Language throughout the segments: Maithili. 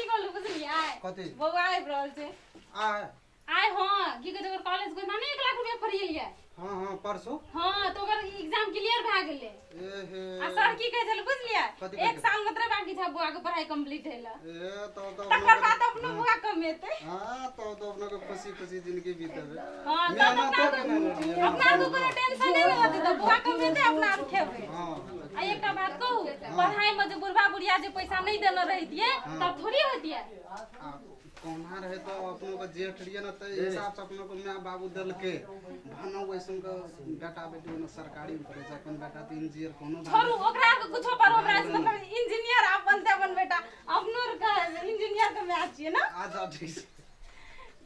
कथी कहलु बुझलियै? कथी? बौआ आबि रहल छै। आय आय हां, की कहै छै ओकर कॉलेज गोइमा ने 1 लाख रुपया फरियलियै। हां हां परसू। हां तो ओकर एग्जाम क्लियर भए गेलै। ए हे आ सर की कहै छल बुझलियै? कथी कहै 1 साल मात्र बाकी छै बौआ के पढ़ाई कंप्लीट होइला। ए तो तो तकर बाद अपनो बौआ कमेतै। हां तो अपना के खुशी खुशी जिंदगी बीतेबे। हां तब अपना आर के कोनो टेंशन नहि रहतै त बौआ कमेतै अपना आर खेबै। हां आ एकटा बात कहू, पढ़ाई में जे बुढ़वा बुढ़िया जे पैसा नहीं देने रहितियै तब थोड़ी होतियै। कोना रहे तो अपनों के जेठ रहिए ना तो हिसाब से अपनों के my बाबू देलके भानो वैसन के बेटा बेटी ने सरकारी में पढ़े छै, अपन बेटा तो इंजीनियर कोनो छोड़ू ओकरा के कुछो पर हमरा से मतलब इंजीनियर आप बनते अपन बेटा अपनो के इंजीनियर के my छियै ना। अच्छा ठीक छै।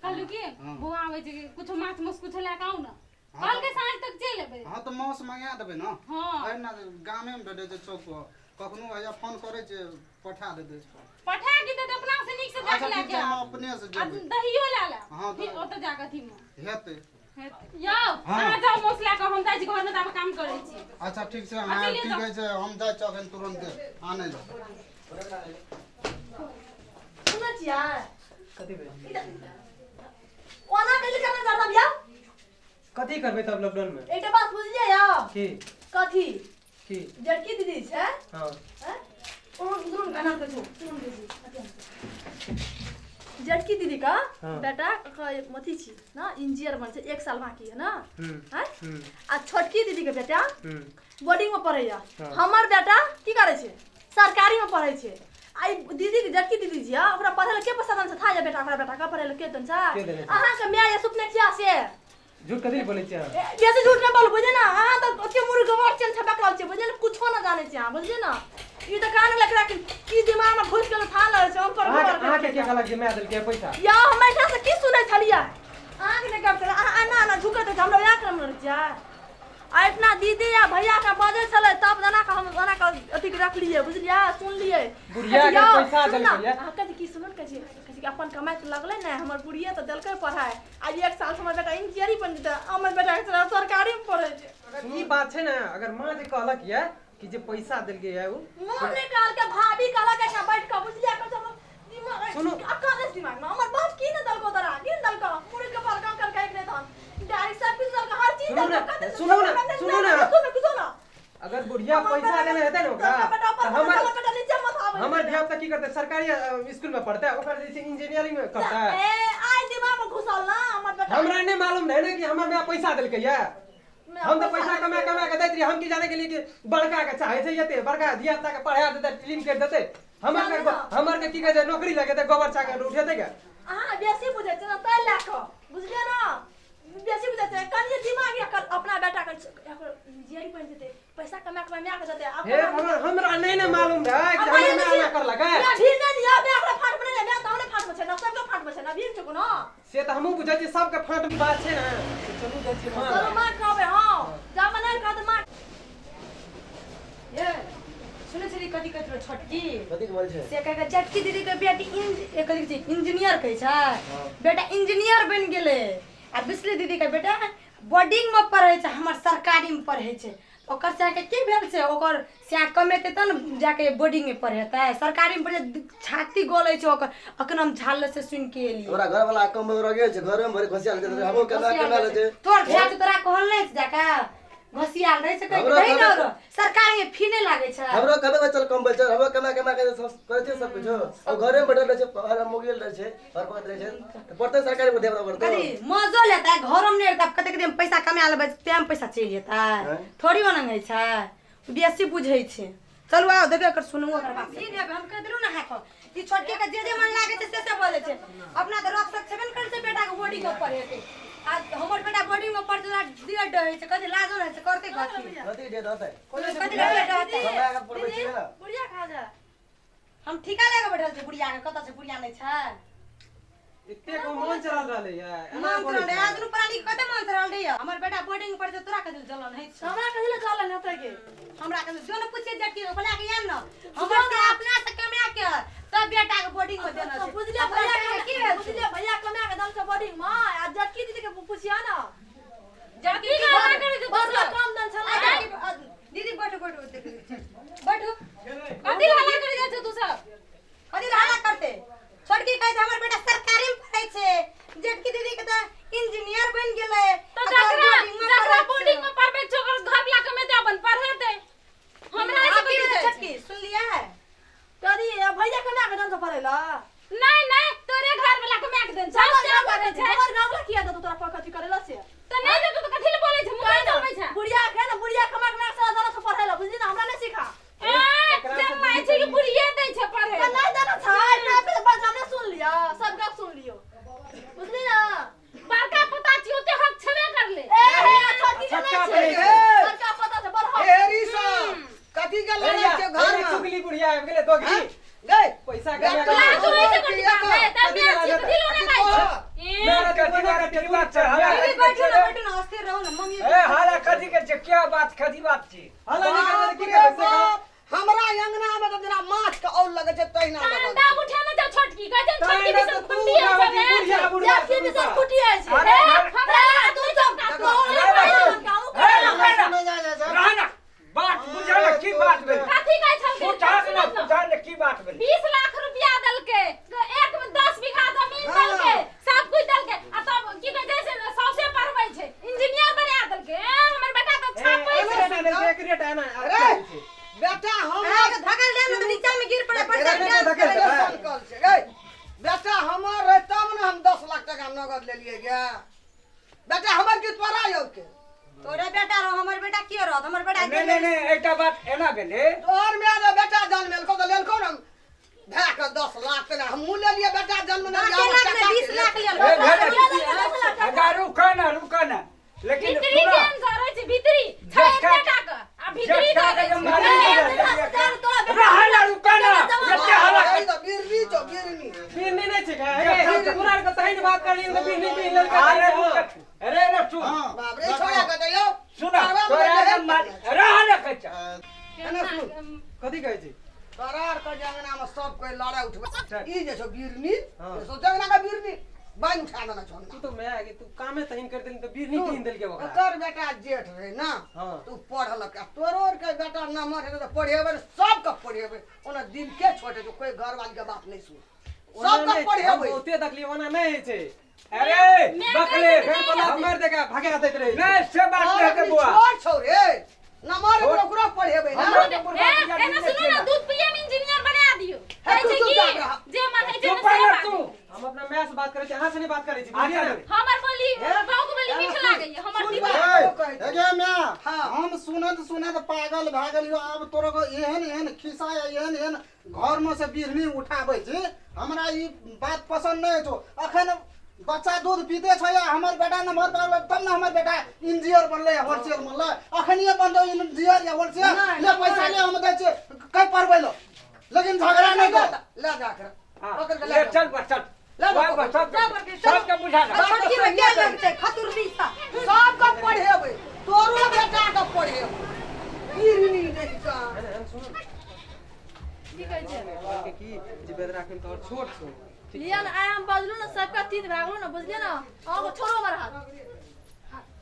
कहलु की बौआ आबै छै कुछो माछ मास कुछो लए के आउ ना, कल के साँझ तक चलि एबै। हां तो मांस मंगा देबै ना। हां एना गामे में भेटै छै चौक पर, कखनो भैया फोन करै छै पठा देतै। पठा की देतै अपना से नीक से जाके लए के हम अपने से जेबै। दहियो लए ले। हां तो ओतऽ जाके अथी में हेतै। यौ अहाँ जाउ मांस लए के, हम जाइ छी घर में तऽ काम करै छी। अच्छा ठीक छै, हां ठीक छै, हम जाइ छी अखन तुरंत आनै लए। सुनै छियै कथी भेल? ओना कथी करना जाता भैया? कथी करबै तब लॉकडाउन में? एकटा बात बुझलियै यौ? की कथी? की जड़की दीदी छै। हां हैं ओ सुन गाना के छो सुन दीदी जड़की दीदी का बेटा अथी छी ना इंजीनियर बन छै, 1 साल बाकी है ना। हैं आ छोटकी दीदी के बेटा बोर्डिंग में पढ़ैया। हमर बेटा की करै छै? सरकारी में पढ़ै छै। आई दीदी के जड़की दीदी जी ओकरा पढ़ै ल के पैसा दन छै? था या बेटा ओकरा बेटा का पढ़ै ल के दन छै? अहाँ के my या सुपने किया से झूठ कथी बोलै छी अहाँ? बेसी झूठ नै बोलू बुझे ना। अहाँ तऽ ओते मुर्ग गवार चल छै बकराल छै बुझे ना, कुछो ना जानै छी अहाँ बुझलियै ना। ई तऽ कान लकड़ा के की दिमाग में घुस गेल था लगै छै हम पर। अहाँ के की कहलक जे my देलकै पैसा? या हम एहिठाम से की सुनै छलियै? अहाँ के नै गप करै, अहाँ एना एना झुकैत रहै, हमरा वएह क्रम रहै छियै। आ इतना दीदी या भैया के बजै छलै तब जना के हम ओना के अथी के रखलियै बुझलियै, सुनलियै। बुढ़िया के पैसा देलकै। अहाँ कहै की सुनू ने, कहै छै अपन कमाइ तऽ लगलै ने, हमर बुढ़िया तऽ देलकै पढ़ाइ। आज 1 साल से हमर बेटा इंजीनियरिंग बनि जेतै, हमर बेटा सरकारी में पढ़ै छै। अगर ई बात छै ने, अगर माँ जे कहलक ये कि जे पैसा देलकै ये उ माँ नै कहलकै, भाभी कहलक एकटा बैठ कऽ बुझलियै। कहै छै दिमाग सुनू अक्का देस दिमाग में हमर बाप की ने देलको तोरा, की ने देलको मुड़ी के पर काम करके एक नै धान डायरेक्ट सब कुछ देलको, हर चीज देलको। सुनू ना, सुनू ना, सुनू ना। अगर बुढ़िया पैसा देने हेतै ने ओकरा त हमर हमर धिया पुता की करतै? सरकारी स्कूल में पढ़तै, ओकर जे छै इंजीनियरिंग में करतै। ए आइ दिमाग में घुसल ना हमर बेटा। हमरा नै मालूम रहै ने कि हमर my पैसा देलकै ये। हम तो पैसा कमा कमा के दैत रहियै, हम की जाने के लिए कि बड़का के चाहे छै एते बड़का धिया पुता के पढ़ा देतै, फिल्म कर देतै। हमर के की कहै छै नौकरी लगेतै, गोबर चाकर उठेतै के। अहाँ बेसी बुझै छै ना तै लए कऽ बुझलियै ना, बेसी बुझै छै कनिये दिमाग एकर अपना बेटा के इंजीनियरिंग बनि जेतै, पैसा कमा कमा my के देतै। हे हमरा नै ने मालूम रहै कि हमर my एना करलकै। भीड़ नै लिअ, my ओकरा फाट में नै, my तऽ हमरे फाट में छै ना, सबके फाट में छै ना, भीड़ छै कोनो से तऽ हमहूँ बुझै छियै सबके फाट में बात छै ने। चलू जाइ छियै माँ, चलू माँ कहबै। हां जब नै कहत माँ। ये सुनै छली कथी कहैत रहौ छोटकी? कथी बोलै छै? से कहै जटकी दीदी के बेटी कथी छै इंजीनियर कहै छै, बेटा इंजीनियर बनि गेलै। आ बिसली दीदी के बेटा बोर्डिंग में पढ़ै छै, हमर सरकारी में पढ़ै छै। ओकर सएहके की भेल छै? ओकर सएह कमेतै तब ने जाके बोर्डिंग में पढ़ेतै। सरकारी में पढ़े छाती गलै छै ओकर। अखन हम झाल से सुनि के एलियै। तोरा घर वाला कम रह गेल छै, घर में भरि घसियाल छै, हमहूँ केना केना लै छै। तोर भाय छै तोरा कहल नहि छै जाके घसियाल रहै छै कहि ने, सरकारी में फी नहि लागै छै। हमरो कमे चल कम छै, हमरो कमा कमा के करै छै सब कुछ। और घरे में बैठल रहै छै, हर मोगिल रहै छै, हर वक्त रहै छै, तऽ पढ़तै सरकारी में देबरा पड़तै। कथी मजो लेतै घरोमे नहि रहतै। कतेक दिन पैसा कमा लेबै तें पैसा चलि जेतै, थोड़ी ओना होइ छै। बेसी बुझै छै। चलू आउ देखियौ एकर सुनू ओकर बात। ई नहि हम कहि देलहुँ ने अहाँके ई छोटकी के जे जे मन लागै छै से से बोलै छै। अपना तऽ रख सक छेबे ने करै छै बेटा के बोर्डिंग में पढ़ेतै। आ हमर बेटा बोर्डिंग में पढ़तै तोरा दियर डहै छै, कथी लाजो रहै छै करतै कथी? कथी जे रहतै? कथी लए रहतै? कमा के पढ़बै छियै ने। बुढ़िया खा जा। हम ठीका लए के बैठल छै बुढ़िया के, कतऽ छै बुढ़िया नहि छै। एते को मन चलल रहलै ये, मन चलल रहै। आज दुनू प्राणी कते मन चलल रहै। हमर बेटा बोर्डिंग में पढ़तै तोरा कथी जलन होइ छै? हमरा कथी लए जलन हेतै के? हमरा कथी जो ने पूछिए जटकी बोला के आएब न, हमर से अपना से कमा के तब बेटा के बोर्डिंग में देना छै। बुझलियै भैया की भेल? बुझलियै भैया कमा के दल छै बोर्डिंग में। आ जटकी दीदी के पूछिया ना, जटकी के हल्ला करै छै बड़ कम दल छलै। दीदी बैठू बैठू बैठू। कथी हल्ला करै जाइ छै तू सब? कथी हल्ला करते? नहीं नहीं तोरे घर वाला के माय के देन छै हमर घर वाला किया देतो तोरा पर कथी करेला से त नहीं देतो त कथी ले बोलै छै मुंह नहीं चलबै छै बुढ़िया के ना बुढ़िया कमा के सारा दाना से पढ़े ला बुझली ना हमरा नहीं सिखा ए जमाई छै कि बुढ़िया दै छै पढ़े त नहीं देना छै ना पे बदनाम सुन लिया सब गप सुन लियो बुझली ना बड़का पता छियो ते हक छबे करले ए हे छोटकी के नहीं छै बड़का पता छै बड़ हक ए रीसा कथी के लड़ाई छै घर में चुगली बुढ़िया आबि गेलै दोगली गई पैसा के लाज होइ छै बड़ी बात है त बियाह छियै कथी लोने खाइ छै मेरा कथी बात बात छै हला बैठो ना बैठो ना अस्थिर रहो ना मम्मी ए हाला कथी के छै क्या बात कथी बात छै हाला नहीं करबै की करबै से हमरा अंगना में त जेना माछ के औल लगे छै तहिना लगे अंडा उठे ना जा छोटकी कहै छै छोटकी भी सब खुटी है बुढ़िया भी सब खुटी है छै अरे हमरा तू सब रहना बात बुझल की बात भेल कथी कहै छल बुझल की बात भेल 20 लाख रुपया देलके एक में 10 बीघा जमीन देलके सब कुछ देलके आ तब की कहै छै सौसे पढ़बै छै इंजीनियर बना देलके हमर बेटा त छापै छै एक रेट है ना अरे बेटा हम के धकेल दे ना त नीचा में गिर पड़े पड़ जाए बेटा हमर रहे तब ना हम 10 लाख टका नगद लेलिए गे बेटा हमर की तोरा यौ के तोरे बेटा रहो हमर बेटा कियो रहो हमर बेटा नहीं नहीं नहीं एकटा बात एना भेलै तोहर my जे बेटा जन्मेलको त लेलको न भए के 10 लाख त हमहूँ लेलिए बेटा जन्म ने 20 लाख लेल रुका ना रुका ना लेकिन भीतरी केन करै छै भीतरी छै बेटा के आ भीतरी करै छै रहला रुका ना एते हला त बिरनी छौ बिरनी बिरनी नै छै के पूरा के तहिन बात करली त बिरनी बिरनी लड़का अरे अरे रे तू बाप रे छोड़ा के दयो सुना तोरा मार रहला कच्चा एना सुन कथी कहै छै तोरा आर के जंगना में सब कोई लड़ाई उठबै ई जे छौ बिरनी सोचना के बिरनी बाइन उठा देना छौ तू तो मैं आगे तू कामे तहिन कर देली त बिरनी कीन देलके ओकरा तोर बेटा जेठ रहे ना तू पढ़लक तोरो आर के बेटा नमर हेतै त पढ़ेबै सब के पढ़ेबै ओना दिन के छोटे जो कोई घर वाली के बात नहीं सुन सब के पढ़ेबै ओते देखली ओना नहीं छै अरे बकले हमर देखा भागे दैत रहे नहीं से बात नहीं के बुआ छोड़ छौ रे नमर ओकरो पढ़ेबै ना एना सुनू ना दूध पिए में इंजीनियर बना दियो कहै छै की जे मन है जे तू हम अपना my से बात करै छी अहाँ से नहीं बात करै छी हमर बोली बाबू के बोली मीठ लागैया हमर दीदी ए my हम सुनत सुनत पागल भए गेलियो आब तोरो को एहन एहन खिस्सा एहन एहन घर में से बिरनी उठाबै छी हमरा ई बात पसंद नहीं छौ अखन बच्चा दूध पीते छै हमर बेटा नमहर भए गेलै तब ने हमर बेटा इंजीनियर बनलै होलसेल बनलै अखनिए बनतौ इंजीनियर या होलसेल ले पैसा ले हम दै छियै कहि पढ़बै लो लेकिन झगड़ा नहीं कर ले जा कर पकड़ के ले चल बस चल ले सब के बुझा दे छोटकी में क्या लगतै खतुरनी सा सब के पढ़ेबै तोरो बेटा के पढ़ेबै बिरनी नहीं का की कहै छै की जे बेदरा के तोहर छोट छौ लिया ना आइ हम बजलू ना सबका तीत भागलू ना बुझलिए ना अहाँ को छोड़ो हमर हाथ